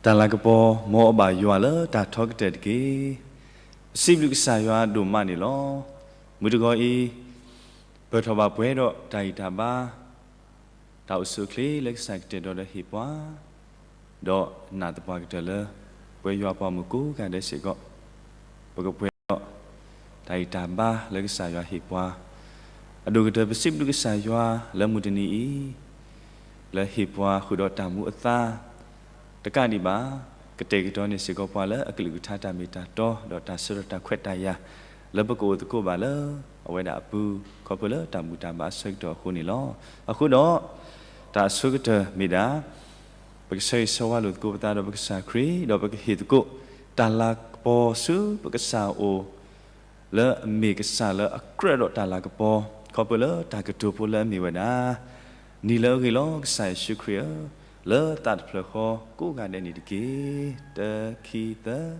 တၢ်လၤကပီၤ မ်အဘၣ်ယွၤလၢတၢ်ထီကတၢၢ်တက့ၢ်. ပစံးဘျုးကစၢ်ယွၤဒိၣ်မးန့ၣ်လီၤ. မုၢ်တဂီၤအံၤ ပၢၢ်ထီၣ်ဘၣ်ပှဲၤဒီးတၢ်ဂံၢ်တၢ်ဘါ, တၢ်အိၣ်ဆူၣ်အိၣ်ချ့လၢကစၢ်ကတဲာ်ကတီၤဒီးဟ့ၣ်ပှၤ, ဒီးနာ်သပှၢ်ကတၢၢ်လၢ ပဝဲယွၤပှၤမုၣ်ကိးဂၤဒဲးစ့ၢ်ကီး ပကပှဲၤဒီး တၢ်ဂံၢ်တၢ်ဘါလၢကစၢ်ယွၤဟ့ၣ်ပှၤ, အဒိၣ်ကတၢၢ်ပစံးဘျုးကစၢ်ယွၤလၢမုၢ်တနံၤအံၤ လၢဟ့ၣ်ပှၤဃုာ်ဒီးတၢ်မူအသါ တကးဒံးဘၣ် ကတဲာ်ကတီၤန့ၢ်စ့ၢ်ကီးပှၤလၢအကလုၢ်ကထါတၢ်မ့ၢ်တၢ်တီ ဒီးတၢ်ဆၢထၢၣ်တၢ်ခွဲးတၢ်ယာ် လၢပကအိၣ်သကိးဘၣ်လၢအဝဲဒၣ်အပူၤ ခီဖျိလၢတၢ်ဘူၣ်တၢ်ဘါအဆၢကတီၢ်အဃိန့ၣ်လီၤ. အဃိဒီး တၢ်အဆိကတၢၢ်မ့ၢ်ဒၣ် ပကဆၢဂ့ၤဆၢဝါလိာ်သကိးပသးဒီးပကစၢ်ခရံာ် ဒီးပကဟ့ၣ်သကိး တၢ်လၤကပီၤဆူပကစၢ်အအိၣ် လၢအမ့ၢ်ကစၢ်လၢအကြၢးဒီးတၢ်လၤကပီၤ ခီဖျိလၢတၢ်ကတိၤဖိလၢအမ့ၢ်ဝဲဒၣ် နံၤလၢအဂ့ၤလီၤ ကစၢ်ယ့ၣ်ၡူးခရံာ်ဧၢ, လၢသးတဖျၢၣ်ဃီကိးဂၤဒဲးန့ၣ်တက့ၢ်. တခံသၢ,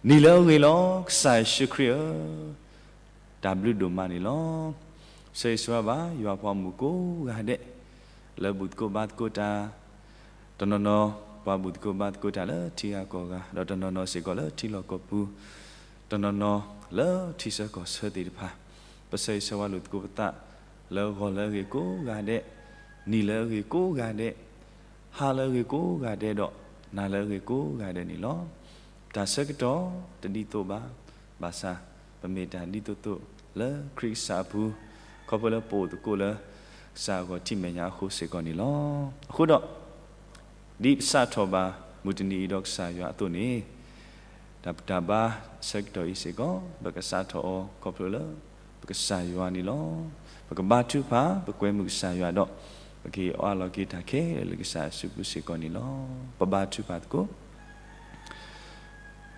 နံၤလၢအဂ့ၤလီၤ ကစၢ်ယ့ၣ်ၡူးခရံာ်ဧၢ, တၢ်ဘျုးဒိၣ်မးန့ၣ်လီၤ. ဆၢဂ့ၤဆၢဝါဘၣ် ယွၤပှၤမုၣ်ကိးဂၤဒဲး လၢဘူၣ်သကိးဘါသကိးတၢ် တနီၤနီၤ ပှၤဘူၣ်သကိးဘါသကိးတၢ်လၢထံဂၤကီၢ်ဂၤ, ဒီးတနီၤနီၤစ့ၢ်ကီးလၢထံလီၢ်ကီၢ်ပူၤ, တနီၤနီၤလၢထံဆၢကီၢ်ဆၢသ့ၣ်တဖၣ်, ပဆၢဂ့ၤဆၢဝါလိာ်သကိးပသး လၢဂီၤလၢအဂ့ၤကိးဂၤဒဲး, နံၤလၢအဂ့ၤကိးဂၤဒဲး, ဟါလၢအဂ့ၤကိးဂၤဒဲးဒီး နၤလၢအဂ့ၤကိးဂၤဒဲးန့ၣ်လီၤ. တၢ်ဆၢကတီၢ်တဒ်သိးဘၣ်, ဘၣ်ဆၣ် ပမ့ၢ်တၢ်ဒ်သိးသိးလၢခရံာ်ကစၢ်အပူၤ, ခီဖျိလၢပအိၣ်သကိးလၢ ကစၢ်အဂီၤထံးမဲာ်ညါအဃိစ့ၢ်ကီးန့ၣ်လီၤ. အဃိဒီး ဒ်ပစးထီၣ်ဘၣ်မုၢ်တနံၤအံၤဒီးကစၢ်ယွၤအသိးန့ၣ်, တၢ်ဘူၣ်တၢ်ဘါဆၢကတီၢ်အံၤစ့ၢ်ကီး ပကစးထီၣ်အီၤခီဖျိလၢ ပကစၢ်ယွၤန့ၣ်လီၤ. ပကဘါထုကဖၣ် ပကွဲမုာ်ကစၢ်ယွၤဒီး ပကဟ့ၣ်အီၣ်အီလီၤက့ၤတၢ်ခဲလၢာ်လၢကစၢ်အစုပူၤစ့ၢ်ကီးန့ၣ်လီၤ. ပဘါထုကဖၣ်သကိး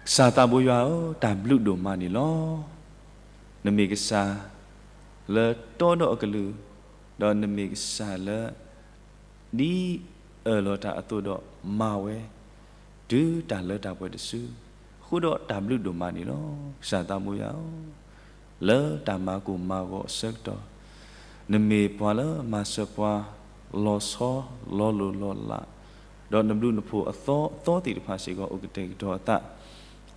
ကစၢ်သးဘိယွၤဧၢ, တၢ်ဘျုးဒိၣ်မးန့ၣ်လီၤ. နမ့ၢ်ကစၢ်လၢတီဒီးအကလုၢ်, ဒီးနမ့ၢ်ကစၢ်လၢ ဒ်အၢၣ်လီၤတၢ်အသိးဒီးမၤဝဲ တုၤတၢ်လၢတၢ်ပှဲၤတစု, အဃိဒီးတၢ်ဘျုးဒိၣ်မးန့ၣ်လီၤ. ကစၢ်သးဘိယွၤဧၢ, လၢတၢ်မၤကိၢ်မၤဂီၤအဆၢကတီၢ်, နမ့ၢ်ပှၤလၢမၤစၢၤပှၤ လီၤဆီလီၤလိၤလီၤလး, ဒီးနဘျုးနဖှိၣ်အသီအသီသ့ၣ်တဖၣ်စ့ၢ်ကီး အိၣ်ကတဲာ်ကတီၤအသး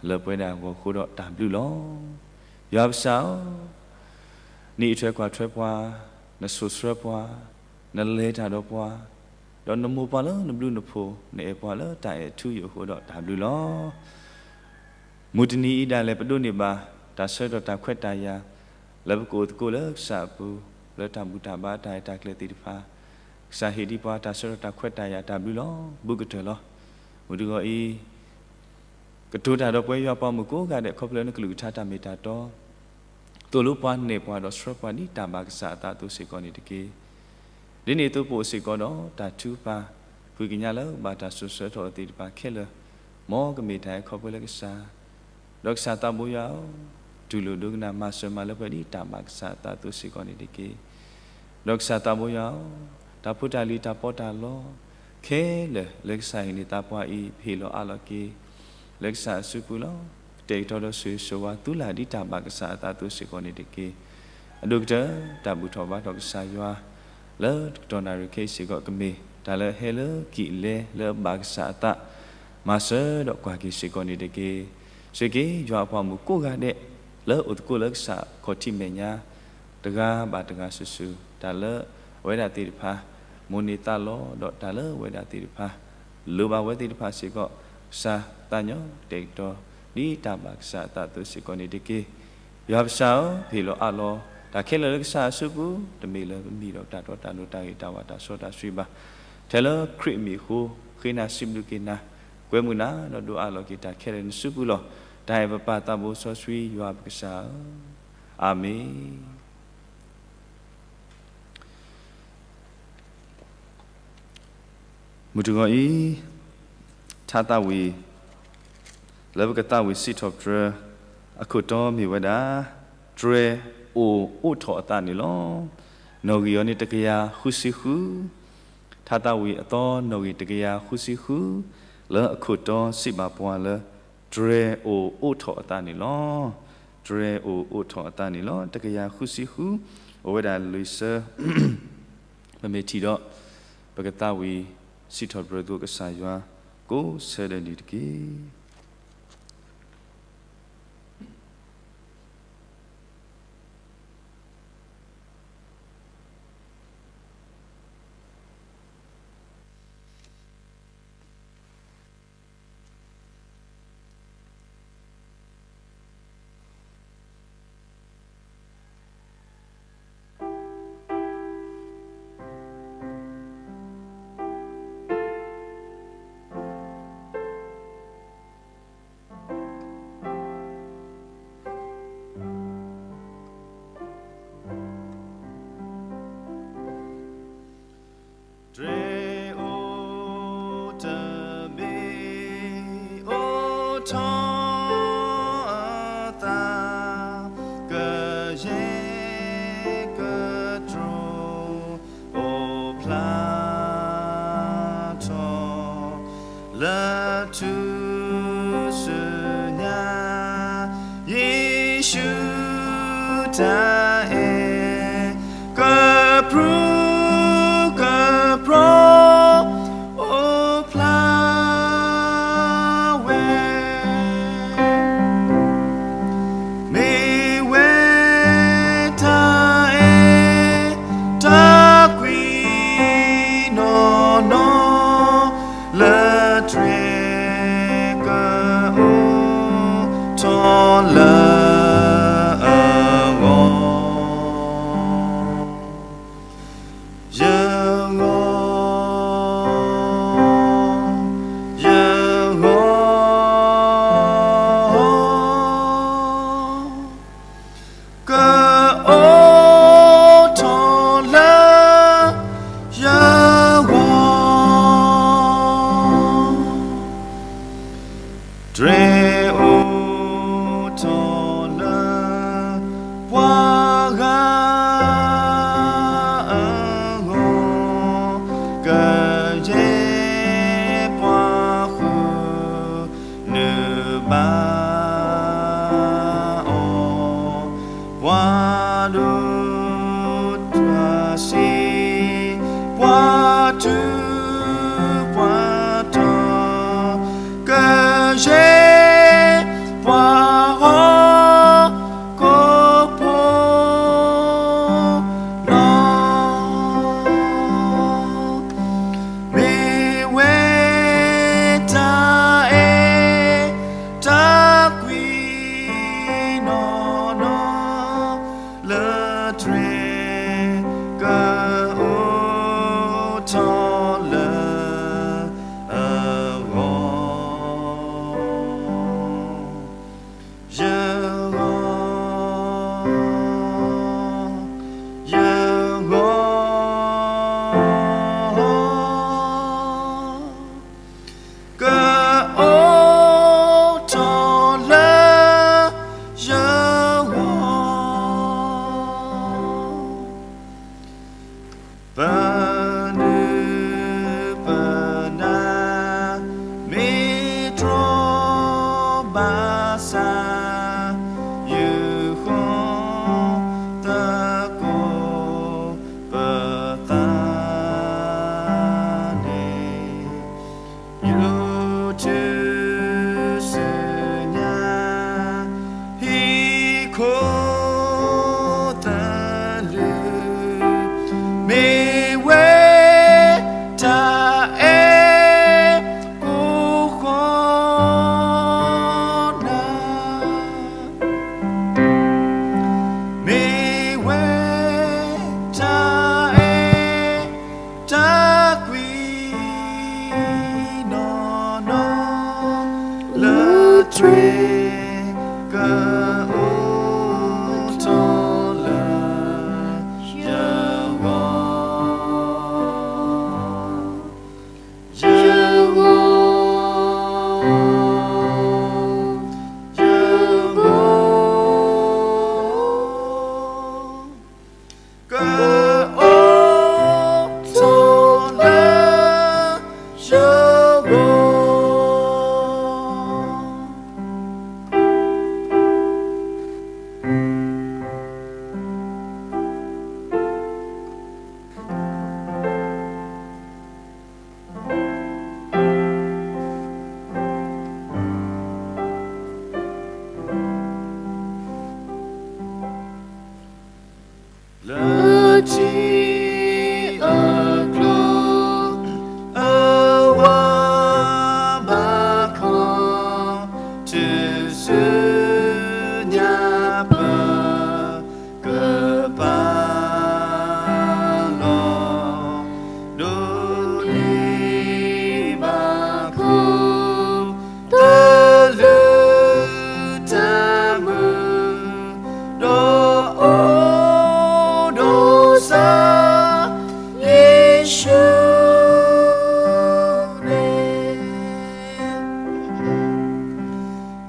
လၢပဝဲဒၣ်အဂီၢ်အဃိဒီးတၢ်ဘျုးလီၤ. ယွၤပကစၢ်ဧၢ, နအံးထွဲကွၢ်ထွဲပှၤ, နဆိၣ်ဆှၢပှၤ, နလဲၤတၢ်ဒီးပှၤ, ဒီးနမိၢ်ပှၤလၢနဘျုးနဖှိၣ်, နအဲၣ်ပှၤလၢတၢ်အဲၣ်ထူယိာ်အဃိဒီးတၢ်ဘျုးလီၤ. မုၢ်တနံၤအံၤဒၣ်လဲာ် ပဒိးန့ၢ်ဘၣ် တၢ်ဆၢထီၣ်တၢ်ခွဲးတၢ်ယာ် လၢပကအိၣ်သကိးလၢကစၢ်အပူၤ, လၢတၢ်ဘူၣ်တၢ်ဘါတၢ်ရဲၣ်တၢ်ကျဲၤသ့ၣ်တဖၣ်, ကစၢ်ဟ့ၣ်ဒံးပှၤတၢ်ဆၢထီၣ်တၢ်ခွဲးတၢ်ယာ်တၢ်ဘျုးလီၤ. ဘူးကတၢၢ်လီၤ. မုၢ်တဂီၤအံၤ ကတိၤတၢ်ဒီးပဝဲယွၤပှၤမုၣ်ကိးဂၤဒဲး ခီဖျိလၢနကလုၢ်ကထါတၢ်မ့ၢ်တၢ်တီ, သိၣ်လိပှၤနဲၣ်ပှၤဒီးဆှၢပှၤဒ်တၢ်ဘၣ်ကစၢ်အသးအသိးစ့ၢ်ကီးန့ၣ်တက့ၢ်. ဒ်န့ၣ်အသိးပအိၣ်စ့ၢ်ကီးဒီးတၢ်ထုကဖၣ်, ဃုကညးလၢဘၣ်တၢ်စိၤဆၢထီၣ်အသ့ၣ်တဖၣ်ခဲလၢာ်, မ်ကမ့ၢ်တၢ်အဲၣ်ခီဖျိလၢကစၢ်, ဒီးကစၢ်သးဘိယွၤဧၢ, တူၢ်လိာ်ဒိကနၣ်မၤစၢၤမၤလၢပှဲၤဒ်တၢ်ဘၣ်ကစၢ်အသးအသိးစ့ၢ်ကီးန့ၣ်တက့ၢ်. ဒီးကစၢ်သးဘိယွၤဧၢ, တၢ်ဖိတၢ်လံၤတၢ်ပီးတၢ်လီ ခဲလၢာ်လၢကစၢ်ဟ့ၣ်န့ၢ်သးပှၢ်အံၤ ပဟ့ၣ်လီၤအးလီၤက့ၤ လၢကစၢ်အစုပူၤလီၤ. ကတဲာ်ကတီၤဒီးဆိၣ်ဂ့ၤဆိၣ်ဝါသုလၢ်ဒ်တၢ်ဘၣ်ကစၢ်အသးအသိးစ့ၢ်ကီးန့ၣ်တက့ၢ်. အဒိၣ်ကတၢၢ် တၢ်ဘူၣ်ထီၣ်ဘါထီၣ်ကစၢ်ယွၤ လၢတကတီၢ်နၣ်ရံၣ်ခဲအံၤစ့ၢ်ကီးကမ့ၢ် တၢ်လၢအဟဲလၢကံၣ်လဲလၢအဘၣ်ကစၢ်အသး မၤစၢၤဒီးကွၢ်က့ၤစ့ၢ်ကီးန့ၣ်တက့ၢ်. ဆိၣ်ဂ့ၤက့ၤယွၤအပှၤမုၣ်ကိးဂၤဒဲး လၢအိၣ်သကိးလၢကစၢ်ခီၣ်ထံးမဲာ်ညါ တဂၤဘၣ်တဂၤစုာ်စုာ် တၢ်လၢအဝဲဒၣ်သ့ၣ်တဖၣ် မိၣ်န့ၢ်သးလီ ဒီးတၢ်လၢအဝဲဒၣ်သ့ၣ်တဖၣ် လိၣ်ဘၣ်ဝဲသ့ၣ်တဖၣ်စ့ၢ်ကီး ကစၢ်သးညီကတဲာ်ကတီၤ ဒ်တၢ်ဘၣ်ကစၢ်အသးအသိးစ့ၢ်ကီးန့ၣ်တက့ၢ်. ယွၤပကစၢ်ဧၢ, ပဟ့ၣ်လီၤအးလီၤ တၢ်ခဲလၢာ်လၢကစၢ်အစုပူၤ တမ့ၢ်လၢပမံၤဒီးတၢ်တီတၢ်လိၤတၢ်ဂ့ၤတၢ်ဝါတၢ်စီတၢ်ဆှံဘၣ်. ထဲလၢခရံာ်အမံၤအဃိ ဃ့နၤစံးဘျုးက့ၤနၤ, ကွဲမုာ်နၤ ဒီးဒိးအးလီၤက့ၤတၢ်ခဲလၢာ်နစုပူၤလီၤ. တၢ်အဲၣ်ပပၢ်သးဘိစီဆှံယွၤပကစၢ်ဧၢ, အၤမ့ၣ်. မုၢ်တဂီၤအံၤ ထါသးဝံၣ် လၢပကသးဝံၣ်စံးထီၣ်ပတြၢၤ အခိၣ်တီမ့ၢ်ဝဲဒၣ် တြဲၤအိၣ်အိးထီၣ်အသးန့ၣ်လီၤ. နီၣ်ဂံၢ်အီၤန့ၣ်တကယၤဃုဆံဃု, ထါသးဝံၣ်အသီနီၣ်ဂံၢ်တကယၤဃုဆံဃု, လၢအခိၣ်တီစံးဘၣ်ပှၤလၢ တြဲၤအိၣ်အိးထီၣ်အသးန့ၣ်လီၤ. တြဲၤအိၣ်အိးထီၣ်အသးန့ၣ်လီၤ. တကယၤဃုဆံဃု အိၣ်ဝဲဒၣ်လွံၢ်ဆၢ ပမ့ၢ်ထံၣ်ဒီး ပကသးဝံၣ်စံးထီၣ်ပတြၢၤသကိးကစၢ်ယွၤ ကိးဆၢဒၢနံၤတက့ၢ်. တြဲၤအိၣ်တဘ့ၣ် အိၣ်ထီၣ်အသး ကယဲၢ်ကတြူၢ် အိၣ်ဖျါထီၣ် လၢထူၣ်စုညါ ယ့ၣ်ၡူးတၢ်အဲၣ် ကပြုၢ်ကပြီၤ အိၣ်ဖျါဝဲ မ့ၢ်ဝဲတၢ်အဲၣ် တၢ်ကွံနီၢ်နီၢ် လၢတြဲၤကအိၣ်ထီၣ်လၢအဂီၢ် ဆူၣ်န့ၣ်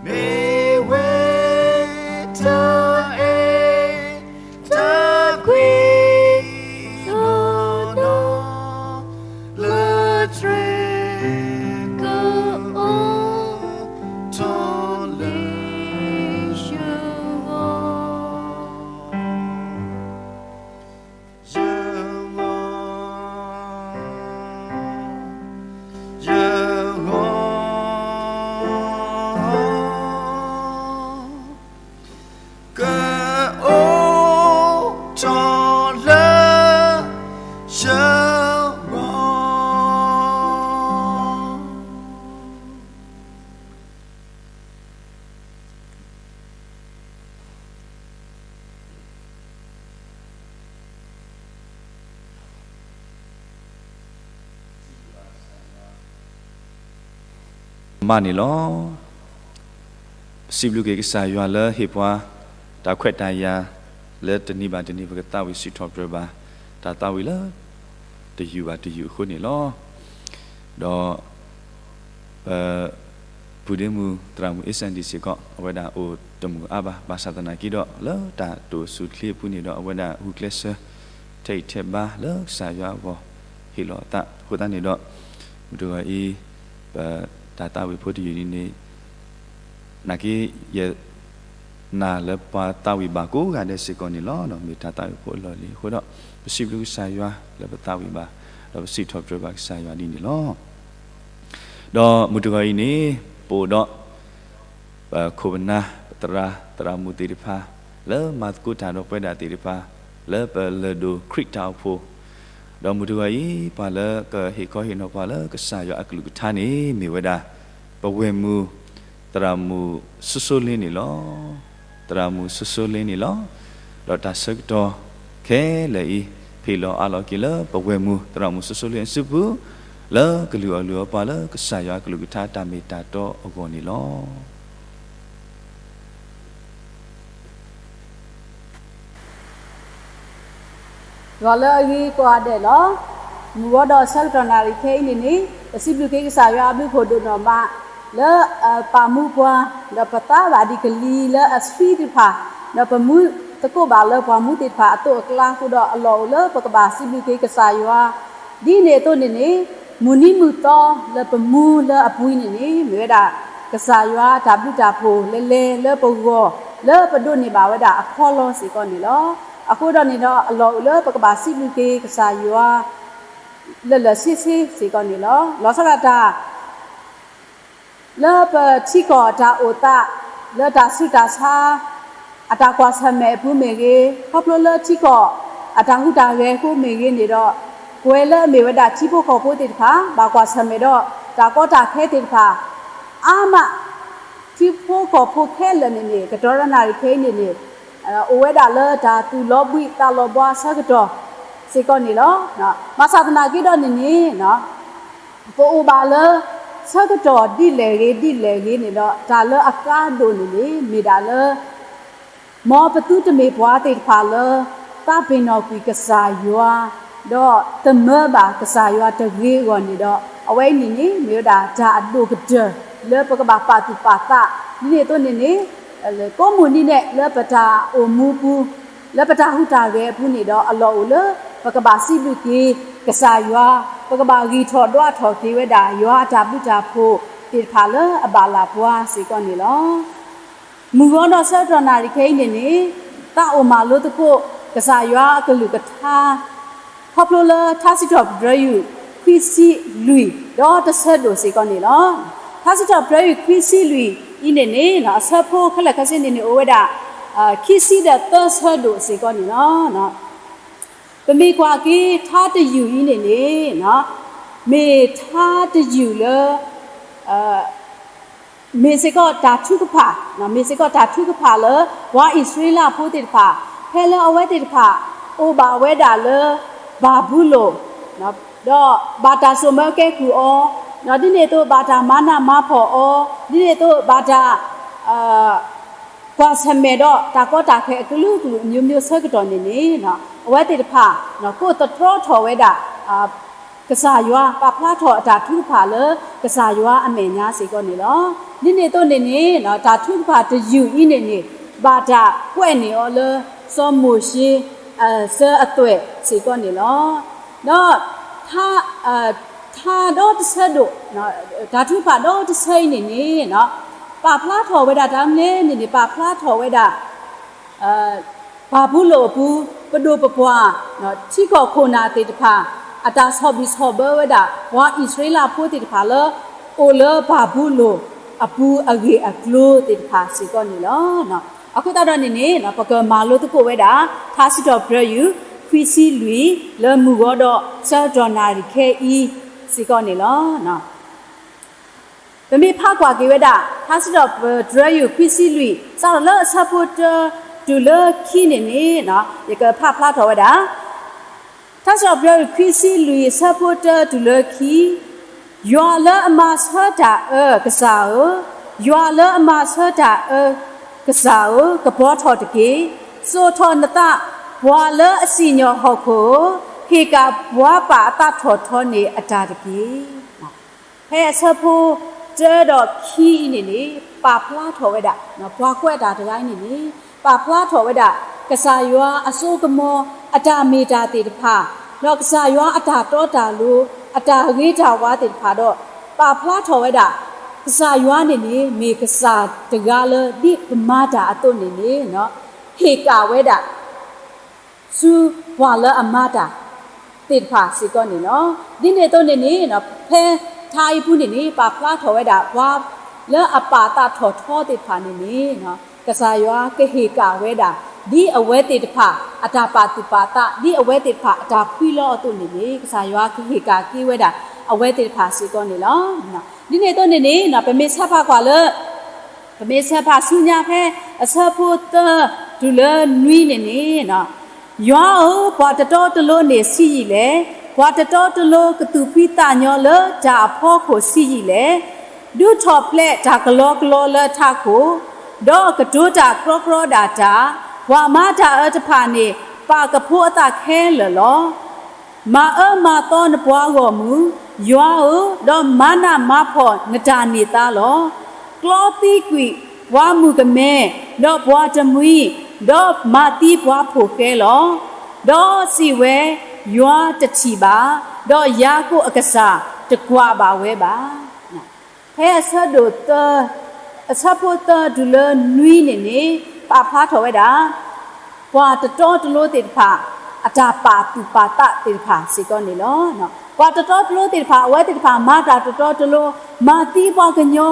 မ့ၢ်ဝဲတၢ်အဲၣ်တၢ်ကွံနီၢ်နီၢ် လၢတြဲၤကအိၣ်ထီၣ်လၢယဂီၢ် ယဂီၢ်, ယဂီၢ်, ကအိၣ်ထီၣ်လၢယဂီၢ်. မးန့ၣ်လီၤ. ပစံးဘျုးက့ၤကစၢ်ယွၤလၢဟ့ၣ်ပှၤ တၢ်ခွဲးတၢ်ယာ် လၢတနံၤဘၣ်တနံၤ ပကသးဝံၣ်စံးထီၣ်ပတြၢၤဘၣ် တၢ်သးဝံၣ်လၢ တယုၢ်ဘၣ်တယုၢ်အဃိန့ၣ်လီၤ. ဒီး ပ ပုၢ်ဒ့မုၣ်သရၣ်မုၣ် အ့စၣ်ဒံၣ် စ့ၢ်ကီး အဝဲဒၣ်အိၣ်တမုာ်အါဘၣ်, ဘၣ်ဆၣ်သနာ်က့ဒီး လၢတၢ်တိာ်ဆူၣ်ချ့အပူၤန့ၣ်ဒီး အဝဲဒၣ်ဂုာ်ကျဲးစၢး ထဲးအံၤထဲးဘါလၢကစၢ်ယွၤအဂီၢ် ဟ့ၣ်လီၤအသးအဃိသတးန့ၣ်ဒီး မုၢ်တဂီၤအံၤ ပတၢ်သးဝံၣ်ဖိတယုၢ်ဒ်န့ၣ် နာ်က့ ယ နာ်လၢပှၤသးဝံၣ်ဘၣ်ကိးဂၤဒဲးစ့ၢ်ကီးန့ၣ်လီၤ. မ့ၢ်တၢ်သးဝံၣ်ဖိအလီၢ်လံၤအဃိဒီး ပစံးဘျုးကစၢ်ယွၤလၢပသးဝံၣ်ဘၣ်, ဒီးပစံးထီၣ်ပတြၢၤဘၣ်ကစၢ်ယွၤဒ်န့ၣ်လီၤ. ဒီးမုၢ်တဂီၤအံၤန့ၣ် ပအိၣ်ဒီး ပခိၣ်ပနၢ် ပသရၣ် သရၣ်မုၣ်သ့ၣ်တဖၣ် လၢမၤသကိးတၢ်ဒီးပဝဲဒၣ်သ့ၣ်တဖၣ် လၢပလၢၢ်ဒိၣ်ခရံာ်တၢ်အိၣ်ဖှိၣ်, ဒီးမုၢ်တဂီၤအံၤ ပှၤလၢကဟ့ၣ်ခီဟ့ၣ်နီၤပှၤလၢကစၢ်ယွၤအကလုၢ်ကထါန့ၣ် မ့ၢ်ဝဲဒၣ် ပဝဲၢ်မုၢ် သရၣ်မုၣ်စိစိလ့န့ၣ်လီၤ. သရၣ်မုၣ်စိစိလ့န့ၣ်လီၤ. ဒီးတၢ်ဆၢကတီၢ်ခဲလၢာ်အံၤ ဖ့ၣ်လီၤအးလီၤက့ၤလၢပဝဲၢ်မုၢ် သရၣ်မုၣ်စိစိလ့အစုပူၤ လၢကလုၢ်အီၣ်လုၢ်အီပှၤလၢကစၢ်ယွၤအကလုၢ်ကထါတၢ်မ့ၢ်တၢ်တီအဂီၢ်န့ၣ်လီၤ. ဂီၤလၢအဂ့ၤကိးဂၤဒဲးလီၤ. မုၢ်ဂီၤဒီးဆၢကတီၢ်နၣ်ရံၣ်ခဲအံၤန့ၣ်န့ၣ် ပစံးဘျုးက့ၤကစၢ်ယွၤအဘျုးဖှိၣ်ဒိၣ်နီၢ်မး လၢအပာ်မူပှၤ ဒီးပသါဘၣ်ဒံးကလံၤလၢအဆှံသ့ၣ်တဖၣ် ဒီးပမူသကိးဘၣ်လၢပှၤမူသ့ၣ်တဖၣ်အသိးအကျါအဃိဒီး အလီၢ်အိၣ်လၢပကဘၣ်စံးဘျုးက့ၤကစၢ်ယွၤ ဒ်န့ၣ်အသိးန့ၣ်န့ၣ် မုၢ်နံၤမုၢ်သီလၢပမူလၢအပှဲၤန့ၣ်န့ၣ် မ့ၢ်ဝဲဒၣ် ကစၢ်ယွၤအတၢ်ဘျုးတၢ်ဖှိၣ်လဲၤလဲၤလၢပဂီၢ် လၢပဒိးန့ၢ်ဘၣ်ဝဲဒၣ်အခီလီစ့ၢ်ကီးန့ၣ်လီၤ. အဃိဒီးန့ၣ်ဒီး အလီၢ်အိၣ်လၢပကဘၣ်စံးဘျုးက့ၤကစၢ်ယွၤ လၢာ်လၢာ်ဆ့ဆ့စ့ၢ်ကီးန့ၣ်လီၤ. လီၤဆီဒၣ်တၢ် လၢပထံကီၢ်အတၢ်အိၣ်သး လၢတၢ်ဆူးတၢ်ဆါ အတၢ်ကွၢ်ဆၢၣ်မဲာ်အပူၤမ့ၢ်ဂ့ၤ, ခီဖျိလၢထံကီၢ်အတၢ်ဟူးတၢ်ဂဲၤအဃိမ့ၢ်ဂ့ၤန့ၣ်ဒီး ပဝဲလၢအမ့ၢ်ဝဲဒၣ်ထံဖိကီၢ်ဖိသ့ၣ်တဖၣ် ဘၣ်ကွၢ်ဆၢၣ်မဲာ်ဒီး တၢ်ကီတၢ်ခဲသ့ၣ်တဖၣ် အါမး ထံဖိကီၢ်ဖိခဲလၢာ်န့ၣ်န့ၣ် ကတီၢ်ရနၣ်ရံၣ်ခဲအံၤန့ၣ်န့ၣ် အိၣ်ဝဲဒၣ်လၢတၢ်သူၣ်လီၤဘှံးသးလီၤဘှါအဆၢကတီၢ်စ့ၢ်ကီးန့ၣ်လီၤ. ဘၣ်ဆၣ်သနာ်က့ဒီးန့ၣ်န့ၣ် ပအိၣ်ဘၣ်လၢ ဆၢကတီၢ်ဒ်လဲၣ်ဂ့ၤဒ်လဲၣ်ဂ့ၤန့ၣ်ဒီး တၢ်လၢအကါဒိၣ်န့ၣ်န့ၣ် မ့ၢ်ဒၣ်လၢ မ်ပသုတမ့ၢ်ပှၤသ့ၣ်တဖၣ်လၢ သးပ့ၤနီၣ်ကွံာ်ကစၢ်ယွၤ ဒီးသမၢဘၣ်ကစၢ်ယွၤတဂ့ၤအဂီၢ်န့ၣ်ဒီး အဝဲအံၤန့ၣ်န့ၣ် မ့ၢ်ဝဲဒၣ်တၢ်အဒိၣ်ကတၢၢ် လၢပကဘၣ်ပာ်သူၣ်ပာ်သး ဒ်န့ၣ်အသိးန့ၣ်န့ၣ် ကိးမုၢ်နံၤဒဲးလၢပတၢ်အိၣ်မူပူၤ လၢပတၢ်ဟူးတၢ်ဂဲၤအပူၤန့ၣ်ဒီး အလီၢ်အိၣ်လၢ ပကဘၣ်စံးဘျုးက့ၤ ကစၢ်ယွၤ ပကဘၣ်ဂံၢ်ထီၣ်ဒွးထီၣ်က့ၤဝဲဒၣ် ယွၤအတၢ်ဘျုးတၢ်ဖှိၣ်သ့ၣ်တဖၣ်လၢအဘၣ်လၢပှၤစ့ၢ်ကီးန့ၣ်လီၤ. မုၢ်ဂီၤဒီးဆၢကတီၢ်နၣ်ရံၣ်ခဲအံၤန့ၣ်န့ၣ် သးအိၣ်မၤလိသကိး ကစၢ်ယွၤအကလုၢ်ကထါ ခီဖျိလၢထါစံးထီၣ်ပတြၢၤယုၢ် ခွံဆံလွံၢ် ဒီးတဆၢဒိၣ်စ့ၢ်ကီးန့ၣ်လီၤ. ထါစံးထီၣ်ပတြၢၤယုၢ် ခွံဆံလွံၢ်အံၤန့ၣ်န့ၣ် အဆၢဖိခဲလၢာ်ခဲဆ့န့ၣ်န့ၣ် အိၣ်ဝဲဒၣ် ခံဆံဒီးသၢဆၢဒိၣ်စ့ၢ်ကီးန့ၣ်လီၤ. ပမ့ၢ်ကွၢ်က့ၤထါတယုၢ်အံၤန့ၣ်န့ၣ် မ့ၢ်ထါတယုၢ်လၢ မ့ၢ်စ့ၢ်ကီးတၢ်ထုကဖၣ်, မ့ၢ်စ့ၢ်ကီးတၢ်ထုကဖၣ်လၢ ပှၤအံၣ်စရ့လးဖိသ့ၣ်တဖၣ် ဖဲလၢအဝဲသ့ၣ်တဖၣ် အိၣ်ဘၣ်ဝဲဒၣ်လၢ ဘၤဘူလိၣ်, ဒီးဘၣ်တၢ်စိာ်မၢကဲကုၢ်အီၤ, ဒ်န့ၣ်အသိးဘၣ်တၢ်မၤနးမၤဖှီၣ်အီၤ, ဒ်န့ၣ်အသိးဘၣ်တၢ် ကွၢ်ဆၢၣ်မဲာ်ဒီးတၢ်ကီတၢ်ခဲအကလုာ်ကလုာ် မျိုးမျိုးဆၢကတီၢ်န့ၣ်န့ၣ် အဝဲသ့ၣ်တဖၣ် ကိးသတြီထီၣ်ဝဲဒၣ် ကစၢ်ယွၤပာ်ဖျါထီၣ်အတၢ်ထုကဖၣ်လၢ ကစၢ်ယွၤအမဲာ်ညါစ့ၢ်ကီးန့ၣ်လီၤ. ဒ်န့ၣ်အသိးန့ၣ်န့ၣ် တၢ်ထုကဖၣ်တယုၢ်အံၤန့ၣ်န့ၣ် ဘၣ်တၢ်ကွဲးန့ၢ်အီၤလၢ စီၤမိၤၡ့ အစၢၤအသွဲၣ်စ့ၢ်ကီးန့ၣ်လီၤ. ဒီး ထါဒီတဆၢဒိၣ်, တၢ်ထုကဖၣ်ဒီတဆၢအံၤန့ၣ်န့ၣ် ပာ်ဖျါထီၣ်ဝဲဒၣ်တၢ်မနုၤလဲၣ်န့ၣ်န့ၣ် ပာ်ဖျါထီၣ်ဝဲဒၣ် ဘၤဘူလိၣ်အပူၤ ပဒိၣ်ပပှၢ် ထံကီၢ်ခိၣ်နၢ်သ့ၣ်တဖၣ် အတၢ်ဆီၣ်ဘံၣ်ဆီၣ်ဘၢဝဲဒၣ် ပှၤအံၣ်စရ့လးဖိသ့ၣ်တဖၣ်လၢ အိၣ်လၢဘၤဘူလိၣ်အပူၤအဂ့ၢ်အကျိၤသ့ၣ်တဖၣ်စ့ၢ်ကီးန့ၣ်လီၤ. အဃိသတးဒီးန့ၣ်န့ၣ် ပကမၤလိသကိးဝဲဒၣ် ထါစံးထီၣ်ပတြၢၤယုၢ် ခွံဆံလွံၢ် လၢမုၢ်ဂီၤဒီးဆၢကတီၢ်နၣ်ရံၣ်ခဲအံၤစ့ၢ်ကီးန့ၣ်လီၤ. ပမ့ၢ်ဖးကွၢ်က့ၤဝဲဒၣ် ထါစံးထီၣ်ပတြၢၤယုၢ် ခွံဆံလွံၢ် စးထီၣ်လၢအဆၢဖိတၢတုၤလၢခံန့ၣ်န့ၣ် ယကဖးဖျါထီၣ်ဝဲဒၣ် ထါစံးထီၣ်ပတြၢၤယုၢ် ခွံဆံလွံၢ် အဆၢဖိတၢတုၤလၢခံ, ယွၤလၢအမၤဆၢတၢ်အၢ ကစၢ်ဧၢ, ယွၤလၢအမၤဆၢတၢ်အၢ ကစၢ်ဧၢ, ကပီၤထီၣ်တက့ၢ်. စိာ်ထီၣ်နသး ပှၤလၢအစံၣ်ညီၣ်ဟီၣ်ခိၣ်ဧၢ, ဟ့ၣ်ကၣ်ပှၤပာ်အသးထီၣ်ထီန့ၣ်အတၢ်တက့ၢ်. ဖဲအဆၢဖိတၢဒီးခံအံၤန့ၣ်န့ၣ် ပာ်ဖျါထီၣ်ဝဲဒၣ် ပှၤကွဲးတၢ်တဂၤအံၤန့ၣ်န့ၣ် ပာ်ဖျါထီၣ်ဝဲဒၣ် ကစၢ်ယွၤအစိကမီၤ အတၢ်မ့ၢ်တၢ်သ့ၣ်တဖၣ်, ဒီးကစၢ်ယွၤအတၢ်တီတၢ်လိၤ အတၢ်ဂ့ၤတၢ်ဝါသ့ၣ်တဖၣ်ဒီး ပာ်ဖျါထီၣ်ဝဲဒၣ် ကစၢ်ယွၤန့ၣ်န့ၣ် မ့ၢ်ကစၢ်တဂၤလၢ ဒ်ပမၤတၢ်အသိးန့ၣ်န့ၣ် ဟ့ၣ်ကၣ်ဝဲဒၣ် ဆူပှၤလၢအမၤတၢ်သ့ၣ်တဖၣ်စ့ၢ်ကီးန့ၣ်လီၤ. ဒ်န့ၣ်အသိးန့ၣ်န့ၣ် ဖဲထါအံၤပူၤန့ၣ်န့ၣ် ပာ်ဖျါထီၣ်ဝဲဒၣ် ပှၤလၢအပာ်အသးထီၣ်ထီသ့ၣ်တဖၣ်န့ၣ်န့ၣ် ကစၢ်ယွၤကဟ့ၣ်ကၣ်ဝဲဒၣ် ဒ်အဝဲသ့ၣ်တဖၣ်အတၢ်ပာ်သူၣ်ပာ်သး ဒ်အဝဲသ့ၣ်တဖၣ်အတၢ်ဖှံလီၤအသိးန့ၣ်န့ၣ် ကစၢ်ယွၤကဟ့ၣ်ကၣ်က့ၤဝဲဒၣ် အဝဲသ့ၣ်တဖၣ်စ့ၢ်ကီးန့ၣ်လီၤ. ဒ်န့ၣ်အသိးန့ၣ်န့ၣ် ပမ့ၢ်ဆၢဖးကွၢ်လၢ ပမ့ၢ်ဆၢဖးဆူညါဖဲ အဆၢဖိသၢတုၤလၢနွံန့ၣ်န့ၣ်, ယွၤဧၢ, ပှၤတတီတလိၤန့ၣ်ဆံးယံာ်လဲၣ်. ပှၤတတီတလိၤကသူၣ်ဖှံသးညီလၢတၢ်အဖီခိၣ်ဆံးယံာ်လဲၣ်. ဒုးထီၣ်ဖျဲးတၢ်ကလီကလီလၢထးခိၣ်, ဒီးကတိၤတၢ်ကြီကြီဒၣ်တၢ်, ပှၤမၤတၢ်အၢတဖၣ်န့ၣ် ပာ်ကဖိအသးခဲလၢာ်လီၤ. မၤအၢမၤသီနပှၤဂီၢ်မုၢ်, ယွၤဧၢ, ဒီးမၤနးမၤဖှီၣ်နတၢ်န့ၢ်သါလီၤ. ကျီသံကွံာ်ပှၤမုၣ်ကမဲ, ဒီးပှၤတမှံ, ဒီးမၤသံပှၤဖိၣ်ဃဲလီၤ. ဒီးစံးဝဲ, ယွၤတထံၣ်ဘၣ်, ဒီးယၤကိာ်အကစၢ်တကွၢ်ဘၣ်ဝဲဘၣ်. ဖဲအဆၢဒိၣ်သၢ, အဆၢဖိသၢတုၤလၢနွံန့ၣ်န့ၣ် ပာ်ဖျါထီၣ်ဝဲဒၣ် ပှၤတတီတလိၤသ့ၣ်တဖၣ် အတၢ်ပာ်သူၣ်ပာ်သးသ့ၣ်တဖၣ်စ့ၢ်ကီးန့ၣ်လီၤ. ပှၤတတီတလိၤသ့ၣ်တဖၣ် အဝဲသ့ၣ်တဖၣ်မၤတၢ်တတီတလိၤ, မၤသံပှၤကညီ,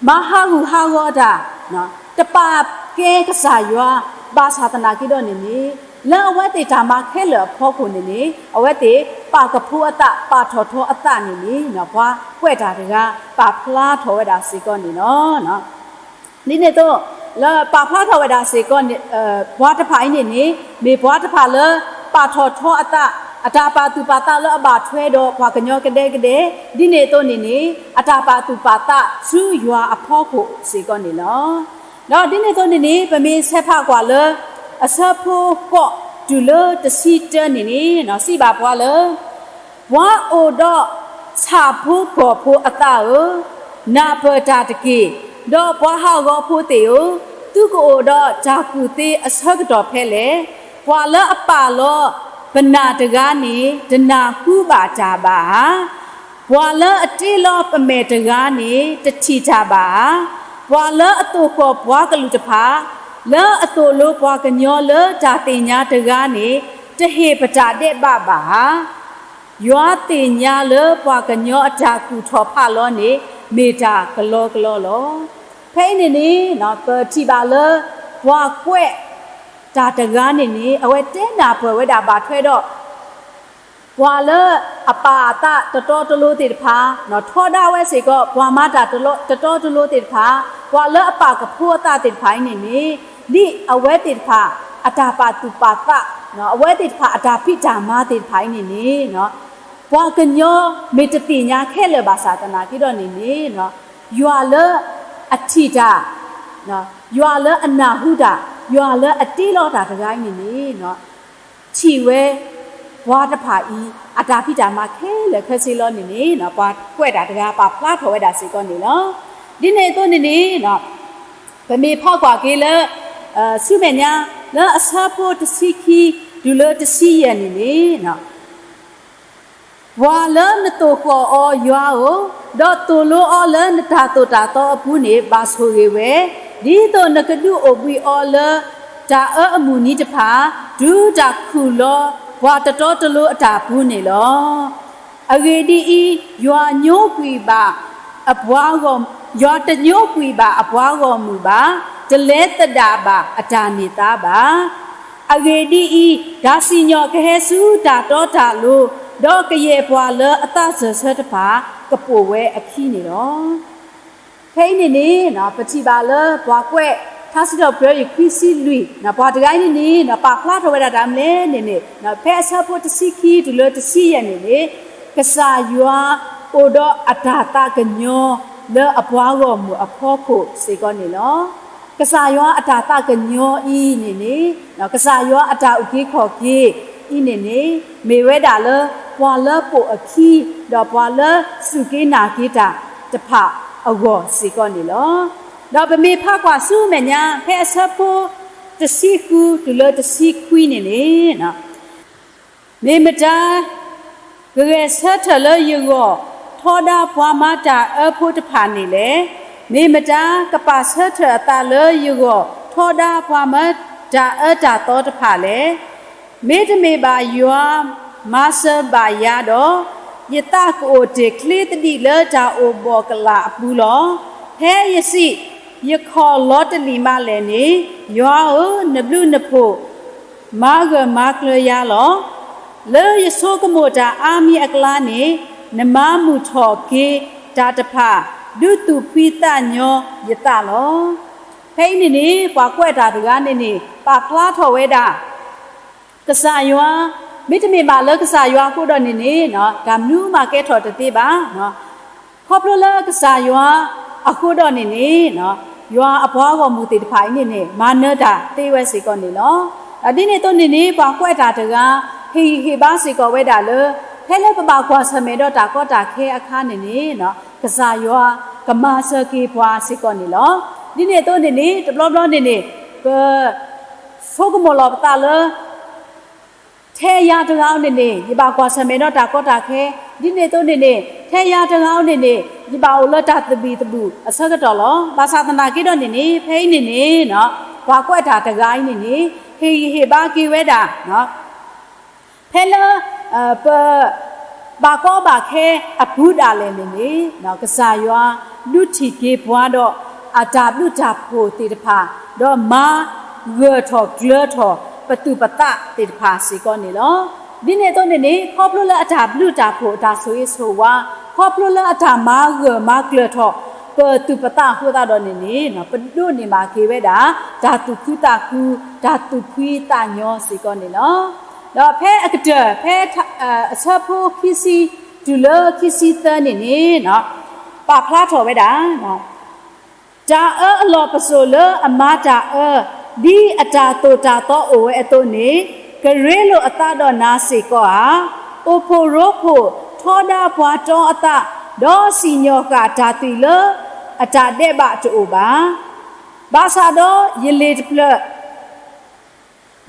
မၤဟးဂူာ်ဟးဂီၤတၢ်, တပာ်ကဲကစၢ်ယွၤ, ဘၣ်ဆၣ်သနာ်က့ဒီးန့ၣ်န့ၣ်, လၢအဝဲသ့ၣ်တၢ်မၤခဲလၢာ်အဖီခိၣ်န့ၣ်န့ၣ် အဝဲသ့ၣ်ပာ်ကဖိအသး ပာ်ထီၣ်ထီအသးန့ၣ်န့ၣ် ပှၤကွဲးတၢ်တဂၤ ပာ်ဖျါထီၣ်ဝဲဒၣ်စ့ၢ်ကီးန့ၣ်လီၤ. ဒ်န့ၣ်အသိး လၢပာ်ဖျါထီၣ်ဝဲဒၣ်စ့ၢ်ကီး ပှၤတဖၣ်အံၤန့ၣ်န့ၣ် မ့ၢ်ပှၤတဖၣ်လၢ ပာ်ထီၣ်ထီအသး, အတၢ်ပာ်သူၣ်ပာ်သးလၢအဘၣ်ထွဲဒီးပှၤကညီကဒဲကဒဲ, ဒ်န့ၣ်အသိးန့ၣ်န့ၣ် အတၢ်ပာ်သူၣ်ပာ်သးဆူယွၤအဖီခိၣ်စ့ၢ်ကီးန့ၣ်လီၤ. ဒီးဒ်န့ၣ်အသိးန့ၣ်န့ၣ် ပမ့ၢ်ဆဲးဖးကွၢ်လၢ အဆၢဖိဃိးတုၤလၢတဆံတၢန့ၣ်န့ၣ် စံးဘၣ်ပှၤလၢ ပှၤအိၣ်ဒီးဆၣ်ဖိကီၢ်ဖိအသးဧၢ, နၢ်ပၢၢ်တၢ်တက့ၢ်. ဒီးပှၤဟးဂီၤဖိသ့ၣ်ဧၢ, သုကအိၣ်ဒီးတၢ်ကူၣ်သ့အဆၢကတီၢ်ဖဲလဲၣ်. ပှၤလၢအပာ်လီၤပနၢ်တဂၤန့ၣ် တနၢ်ဟူဘၣ်တၢ်ဘၣ်ဧါ. ပှၤလၢအတ့လီၤပမဲာ်တဂၤန့ၣ် တထံၣ်တၢ်ဘၣ်ဧါ. ပှၤလၢအသိၣ်ဃီၣ်ပှၤကလုာ်တဖၣ်, လၢအသိၣ်လိပှၤကညီလၢတၢ်သ့ၣ်ညါတဂၤန့ၣ် တဟ့ၣ်ပတၢ်ဒဲးဘးဘၣ်ဧါ. ယွၤသ့ၣ်ညါလၢပှၤကညီအတၢ်ကူၣ်ထီၣ်ဖးလီၤန့ၣ် မ့ၢ်တၢ်ကလီကလီလီၤ. ဖဲအံၤန့ၣ်န့ၣ် ပထံၣ်ဘၣ်လၢ ပှၤကွဲးတၢ်တဂၤန့ၣ်န့ၣ် အဝဲတဲနၢ်ပၢၢ်ဝဲဒၣ်ဘၣ်ထွဲဒီး ပှၤလၢအပာ်အသးတတီတလိၤသ့ၣ်တဖၣ်, ထီဒါဝဲစ့ၢ်ကီး ပှၤမၤတၢ်တတီတလိၤသ့ၣ်တဖၣ်, ပှၤလၢအပာ်ကဖိအသးသ့ၣ်တဖၣ်အံၤန့ၣ်န့ၣ် ဒ်အဝဲသ့ၣ်တဖၣ် အတၢ်ပာ်သူၣ်ပာ်သး, အဝဲသ့ၣ်တဖၣ်အတၢ်ဖံးတၢ်မၤသ့ၣ်တဖၣ်အံၤန့ၣ်န့ၣ် ပှၤကညီမ့ၢ်တသ့ၣ်ညါခဲလၢာ်ဘၣ်ဆၣ်သနာ်က့ဒီးန့ၣ်န့ၣ် ယွၤလၢအထံၣ်တၢ်, ယွၤလၢအနၢ်ဟူတၢ်, ယွၤလၢအတ့လီၤတၢ်တဂၤအံၤန့ၣ်န့ၣ် ထံၣ်ဝဲ ပှၤတဖၣ်အံၤ အတၢ်ဖံးတၢ်မၤခဲလၢာ်ခဲဆ့လီၤန့ၣ်န့ၣ် ပှၤကွဲးတၢ်တဂၤ ပာ်ဖျါထီၣ်ဝဲဒၣ်စ့ၢ်ကီးန့ၣ်လီၤ. ဒ်န့ၣ်အသိးန့ၣ်န့ၣ် ပမ့ၢ်ဖးကွၢ်က့ၤလၢ ဆူမဲာ်ညါ လၢအဆၢဖိတဆံခံ တုၤလၢတဆံယဲၢ်န့ၣ်န့ၣ် ပှၤလၢနသိၣ်ဃီၣ်အီၤယွၤဧၢ, ဒီးသိၣ်လိအီၤလၢနတၢ်သိၣ်တၢ်သီအပူၤန့ၣ် ဘၣ်ဆိၣ်ဂ့ၤဝဲ, ဒ်သိးနကဒုးအိၣ်ဘှံးအီၤလၢ တၢ်အၢအမုၢ်နံၤတဖၣ်, တုၤတၢ်ခူၣ်လီၤ ပှၤတတီတလိၤအတၢ်ပူၤန့ၣ်လီၤ. အဂ့ၢ်ဒ်အံၤ, ယွၤညိကွံာ်ဘၣ် ယွၤတညိကွံာ်ဘၣ်အပှၤဂီၢ်မုၢ်ဘၣ်, တလဲၤသဒၣ်ဘၣ်အတၢ်န့ၢ်သါဘၣ်. အဂ့ၢ်ဒ်အံၤ, တၢ်စံၣ်ညီၣ်ကဟဲဆူတၢ်တီတၢ်လိၤ, ဒီးကယဲၢ်ပှၤလၢအသးစၢၢ်ဆၢတဖၣ် ကပိာ်ဝဲအခံန့ၣ်လီၤ. ဖဲအံၤန့ၣ်န့ၣ် ပထံၣ်ဘၣ်လၢပှၤကွဲးထါစံးထီၣ်ပတြၢၤယုၢ်ခွံဆံလွံၢ် ပှၤတဂၤအံၤန့ၣ်န့ၣ် ပာ်ဖျါထီၣ်ဝဲဒၣ်တၢ်မနုၤလဲၣ်န့ၣ်န့ၣ် ဖဲအဆၢဖိတဆံခံတုၤလၢတဆံယဲၢ်န့ၣ်န့ၣ် ကစၢ်ယွၤအိၣ်ဒီးအတၢ်သးကညီၤလၢအပှၤဂီၢ်မုၢ်အဖီခိၣ်စ့ၢ်ကီးန့ၣ်လီၤ. ကစၢ်ယွၤအတၢ်သးကညီၤအံၤန့ၣ်န့ၣ် ကစၢ်ယွၤအတၢ်အုၣ်က့ၤခီၣ်က့ၤအံၤန့ၣ်န့ၣ် မ့ၢ်ဝဲဒၣ်လၢပှၤလၢပိာ်အခံ ဒီးပှၤလၢစူၢ်က့ၤနာ်က့ၤတၢ်တဖၣ်အဂီၢ်စ့ၢ်ကီးန့ၣ်လီၤ. ဒီးပမ့ၢ်ဖးကွၢ်ဆူမဲာ်ညါ ဖဲအဆၢဖိတဆံဃုတုၤလၢတဆံခွံန့ၣ်န့ၣ် မ့ၢ်မတၤ ကဂဲၤဆၢထၢၣ်လၢယဂီၢ် ထီဒါပှၤမၤတၢ်အၢဖိတဖၣ်န့ၣ်လဲၣ်. မ့ၢ်မတၤ ကပာ်ဆၢထၢၣ်အသးလၢယဂီၢ် ထီဒါပှၤမၤတၢ်အၢတၢ်သီတဖၣ်လဲၣ်. မ့တမ့ၢ်ဘၣ်ယွၤမၤစၢၤဘၣ်ယၤဒီး, ယသးကအိၣ်တ့ၢ်ချ့သဒံးလၢတၢ်အိၣ်ဘီၣ်ကလာ်အပူၤလီၤ. ဖဲယစံး, ယခီၣ်လီၤတလံာ်မးလဲၣ်န့ၣ်, ယွၤဧၢ, နဘျုးနဖှိၣ် မၤဂၢၢ်မၤကျၢၤယၤလီၤ. လၢယဆိကမိၣ်တၢ်အါမံၤအကျါန့ၣ်, နမၤမုာ်ထီၣ်က့ၤတၢ်တဖၣ်, ဒုးသူၣ်ဖှံသးညီယသးလီၤ. ဖဲအံၤန့ၣ်န့ၣ် ပှၤကွဲးတၢ်တဂၤန့ၣ်န့ၣ် ပာ်ဖျါထီၣ်ဝဲဒၣ် ကစၢ်ယွၤ, မ့တမ့ၢ်ဘၣ်လၢကစၢ်ယွၤအဃိဒီးန့ၣ်န့ၣ် တၢ်မနုၤမးကဲထီၣ်တသ့ဘၣ်. ခီဖျိလၢကစၢ်ယွၤအဃိဒီးန့ၣ်န့ၣ် ယွၤအပှၤဂီၢ်မုၢ်သ့ၣ်တဖၣ်အံၤန့ၣ်န့ၣ် မၤနၢၤတၢ်သ့ဝဲစ့ၢ်ကီးန့ၣ်လီၤ. ဒ်န့ၣ်အသိးန့ၣ်န့ၣ် ပှၤကွဲးတၢ်တဂၤ ဟ့ၣ်ဂံၢ်ဟ့ၣ်ဘါစ့ၢ်ကီးဝဲဒၣ်လၢ ဖဲလၢပဘၣ်ကွၢ်ဆၢၣ်မဲာ်ဒီးတၢ်ကီတၢ်ခဲအခါန့ၣ်န့ၣ် ကစၢ်ယွၤကမၤစၢၤက့ၤပှၤစ့ၢ်ကီးန့ၣ်လီၤ. ဒ်န့ၣ်အသိးန့ၣ်န့ၣ် တဘျီဘျီန့ၣ်န့ၣ် ပ ဆိကမိၣ်လီၤပသးလၢ ထဲယၤတဂၤဧိၤန့ၣ်န့ၣ် ယဘၣ်ကွၢ်ဆၢၣ်မဲာ်ဒီးတၢ်ကီတၢ်ခဲ, ဒ်န့ၣ်အသိးန့ၣ်န့ၣ် ထဲယၤတဂၤဧိၤန့ၣ်န့ၣ် ယဘၣ်အိၣ်လၢတၢ်သဘံၣ်သဘုၣ်အဆၢကတီၢ်လီၤ. ဘၣ်ဆၣ်သနာ်က့ဒီးန့ၣ်န့ၣ် ဖဲအံၤန့ၣ်န့ၣ် ပှၤကွဲးတၢ်တဂၤအံၤန့ၣ်န့ၣ် ဟ့ၣ်ဂံၢ်ဟ့ၣ်ဘါက့ၤဝဲဒၣ် ဖဲလၢ ပ ဘၣ်ကီဘၣ်ခဲအပူၤဒၣ်လဲာ်န့ၣ်န့ၣ် ကစၢ်ယွၤဒုးထံၣ်က့ၤပှၤဒီးအတၢ်ဘျုးတၢ်ဖှိၣ်သ့ၣ်တဖၣ်, ဒီးမၤဂၢၢ်ထီၣ်ကျၢၤထီၣ်ပသူၣ်ပသးသ့ၣ်တဖၣ်စ့ၢ်ကီးန့ၣ်လီၤ. ဒ်န့ၣ်အသိးန့ၣ်န့ၣ် ခီဖျိလၢအတၢ်ဘျုးတၢ်ဖှိၣ်အတၢ်ဆိၣ်ဂ့ၤဆိၣ်ဝါ, ခီဖျိလၢအတၢ်မၤဂၢၢ်မၤကျၢၤထီၣ်ပသူၣ်ပသးအဃိသတးဒီးန့ၣ်န့ၣ် ပဒိးန့ၢ်ဘၣ်က့ၤဝဲဒၣ် တၢ်သူၣ်ခုသးခု, တၢ်သူၣ်ဖှံသးညီစ့ၢ်ကီးန့ၣ်လီၤ. ဒီးဖဲအကတၢၢ် ဖဲ အဆၢဖိခံဆံ တုၤလၢခံဆံသၢန့ၣ်န့ၣ် ပာ်ဖျါထီၣ်ဝဲဒၣ် တၢ်အၢအလီၢ်ပစိာ်လၢအမၤတၢ်အၢ, ဒ်အတၢ်သိၣ်တၢ်သီအိၣ်ဝဲအသိးန့ၣ်, ကရ့လိာ်အသးဒီးနၤစ့ၢ်ကီးဧါ. အိၣ်ဖှိၣ်ရိဖှိၣ်ထီဒါပှၤတီအသး, ဒီးစံၣ်ညီၣ်ဃာ်တၢ်သွံၣ်လၢအတၢ်ဒဲးဘးတအိၣ်ဘၣ်. ဘၣ်ဆၣ်ဒီးယလ့ၣ်တဖျၢၣ်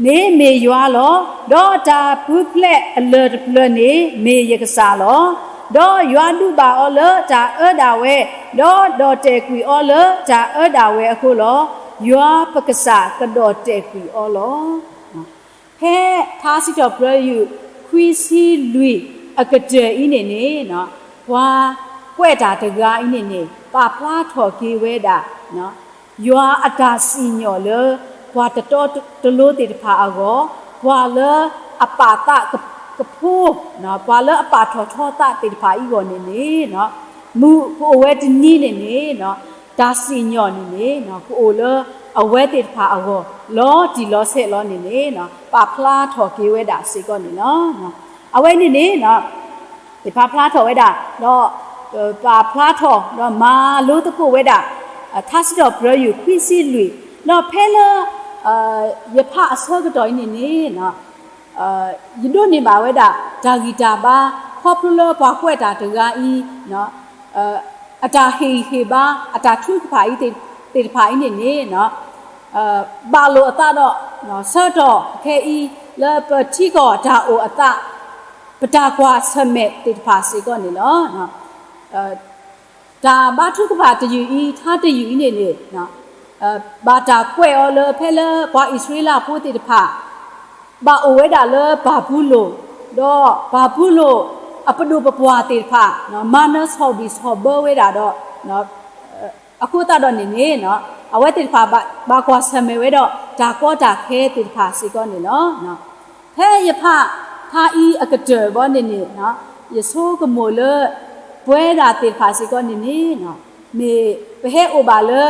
န့ၣ်မ့ၢ်ယွၤလီၤ. ဒီးတၢ်ပူၤဖျဲးအလၢၢ်တဖျၢၣ်န့ၣ်မ့ၢ်ယကစၢ်လီၤ. ဒီးယွၤဒုးဘၣ်အီၤလၢတၢ်အၢဒၣ်ဝဲ, ဒီးဒီၣ်တဲာ်ကွံာ်အီၤလၢတၢ်အၢဒၣ်ဝဲအဃိလီၤ. ယွၤပကစၢ်ကဒီၣ်တဲာ်ကွံာ်အီၤလီၤ. ဖဲထါစံးထီၣ်ပတြၢၤယုၢ် ခွံဆံလွံၢ်အကတၢၢ်အံၤန့ၣ်န့ၣ် ပှၤကွဲးတၢ်တဂၤအံၤန့ၣ်န့ၣ် ပာ်ဖျါထီၣ်က့ၤဝဲဒၣ် ယွၤအတၢ်စံၣ်ညီၣ်လၢ ပှၤတတီတလိၤသ့ၣ်တဖၣ်အဂီၢ်, ပှၤလၢအပာ်သးကဖိ, ပှၤလၢအပာ်ထီၣ်ထီသးသ့ၣ်တဖၣ်အံၤအဂီၢ်န့ၣ်န့ၣ်, မုၢ်ကအိၣ်ဝဲတနံၤန့ၣ်န့ၣ်, တၢ်စံၣ်ညီၣ်န့ၣ်န့ၣ် ကအိၣ်လၢအဝဲသ့ၣ်တဖၣ်အဂီၢ် လီၤတံၢ်လီၤဆဲးလီၤန့ၣ်န့ၣ်, ပာ်ဖျါထီၣ်က့ၤဝဲဒၣ်စ့ၢ်ကီးန့ၣ်လီၤ. အဝဲန့ၣ်န့ၣ် သ့ၣ်ဖးဖျါထီၣ်ဝဲဒၣ်, ဒီးပာ်ဖျါထီၣ် ဒီးမၤလိသကိးဝဲဒၣ် ထါစံးထီၣ်ပတြၢၤယုၢ်ခွံဆံလွံၢ်, ဒီးဖဲလၢ ယဖးအဆၢကတီၢ်အံၤန့ၣ်န့ၣ်, ယဒိးန့ၢ်ဘၣ်ဝဲဒၣ် တၢ်ဂံၢ်တၢ်ဘါ ခီဖျိလၢပှၤကွဲးတၢ်တဂၤအံၤ အတၢ်ဟ့ၣ်ဂံၢ်ဟ့ၣ်ဘါ အတၢ်ထုကဖၣ်အံၤသ့ၣ်တဖၣ်အံၤန့ၣ်န့ၣ် ဘၣ်လိာ်အသးဒီး ဆၢကတီၢ်ခဲအံၤ လၢပထံကီၢ်တၢ်အိၣ်အသး ပတၢ်ကွၢ်ဆၢၣ်မဲာ်သ့ၣ်တဖၣ်စ့ၢ်ကီးန့ၣ်လီၤ. တၢ်ဘါထုကဖၣ်တယုၢ်အံၤ ထါတယုၢ်အံၤန့ၣ်န့ၣ် ဘၣ်တၢ်ကွဲးအီၤလၢဖဲလၢပှၤအံၣ်စရ့လးဖိသ့ၣ်တဖၣ် ဘၣ်အိၣ်ဝဲဒၣ်လၢဘၤဘူလိၣ်, ဒီးဘၤဘူလိၣ်အပဒိၣ်ပပှၢ်သ့ၣ်တဖၣ် မၤနၢၤဆီၣ်ဘံၣ်ဆီၣ်ဘၢဝဲဒၣ်ဒီး အဃိသတးဒီးန့ၣ်န့ၣ် အဝဲသ့ၣ်တဖၣ်ဘၣ်ကွၢ်ဆၢၣ်မဲာ်ဝဲဒီးတၢ်ကီတၢ်ခဲသ့ၣ်တဖၣ်စ့ၢ်ကီးန့ၣ်လီၤ. ဖဲယဖးထါအံၤအကတၢၢ်ဘီန့ၣ်န့ၣ် ယဆိကမိၣ်လၢ ပဝဲဒၣ်သ့ၣ်တဖၣ်စ့ၢ်ကီးန့ၣ်န့ၣ် မ့ၢ်ပဟဲအိၣ်ဘၣ်လၢ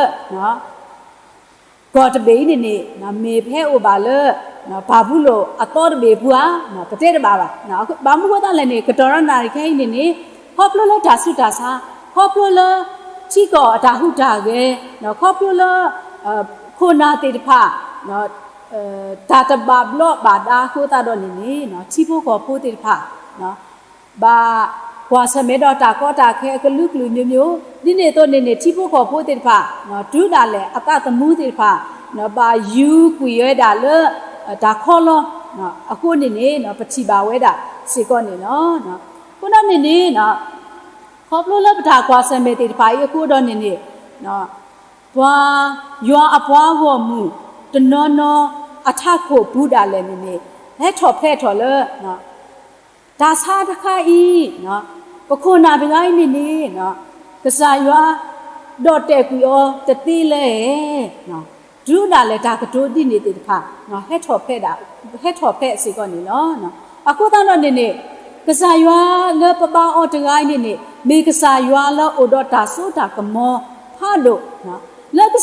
ကီၢ်တဘ့ၣ်အံၤန့ၣ်န့ၣ် မ့ၢ်ပဟဲအိၣ်ဘၣ်လၢ ဘၤဘူလိၣ်အသီတဘ့ၣ်အပူၤဧါ, ပတဲတဘၣ်ဘၣ်. ဘၣ်မနုၤဃိသတးလဲၣ်န့ၣ် ကတီၢ်ရၢနၣ်ရံၣ်ခဲအံၤန့ၣ်န့ၣ် ခီဖျိလၢတၢ်ဆူးတၢ်ဆါ, ခီဖျိလၢ ထံကီၢ်အတၢ်ဟူးတၢ်ဂဲၤ, ခီဖျိလၢ ခိၣ်နၢ်သ့ၣ်တဖၣ် တၢ်တဘၣ်ဘျီးဘၣ်ဒါအဃိသတးဒီးန့ၣ်န့ၣ် ထံဖိကီၢ်ဖိသ့ၣ်တဖၣ် ဘၣ်ကွၢ်ဆၢၣ်မဲာ်ဒီးတၢ်ကီတၢ်ခဲအကလုာ်ကလုာ်မျိုးမျိုး, ဒ်န့ၣ်အသိးန့ၣ်န့ၣ် ထံဖိကီၢ်ဖိသ့ၣ်တဖၣ် တုၤဒၣ်လဲာ်အသးသမူသ့ၣ်တဖၣ် ဘၣ်ယူၤကွံာ်ဝဲဒၣ်လၢ တၢ်ခီလီၤ အဃိန့ၣ်န့ၣ် ပထံၣ်ဘၣ်ဝဲဒၣ်စ့ၢ်ကီးန့ၣ်လီၤ. အဃိဒီးန့ၣ်န့ၣ် ခီဖျိလၢပတၢ်ကွၢ်ဆၢၣ်မဲာ်သ့ၣ်တဖၣ်အံၤအဃိဒီးန့ၣ်န့ၣ် ပှၤယွၤအပှၤဂီၢ်မုၢ်တနီၤနီၤအထးခိၣ်ပူၤဒၣ်လဲာ်န့ၣ်န့ၣ် ဟဲထီၣ်ဖျဲးထီၣ်လၢ တၢ်ဆါတခါအံၤ ပခိၣ်နၢ်တဂၤအံၤန့ၣ်န့ၣ် ကစၢ်ယွၤဒီးတဲာ်ကွံာ်အီၤတသ့လၢၤ တုၤဒၣ်လဲာ်တၢ်ကတိၤဒ်န့ၣ်သ့ၣ်တဖၣ် ဟဲထီၣ်ဖဲဒၣ် ဟဲထီၣ်ဖဲစ့ၢ်ကီးန့ၣ်လီၤ. အဃိသတးဒီးန့ၣ်န့ၣ် ကစၢ်ယွၤလၢပဘါအီၤတဂၤအံၤန့ၣ်န့ၣ် မ့ၢ်ကစၢ်ယွၤလၢအိၣ်ဒီးတၢ်စိတၢ်ကမီၤဖးဒိၣ် လၢက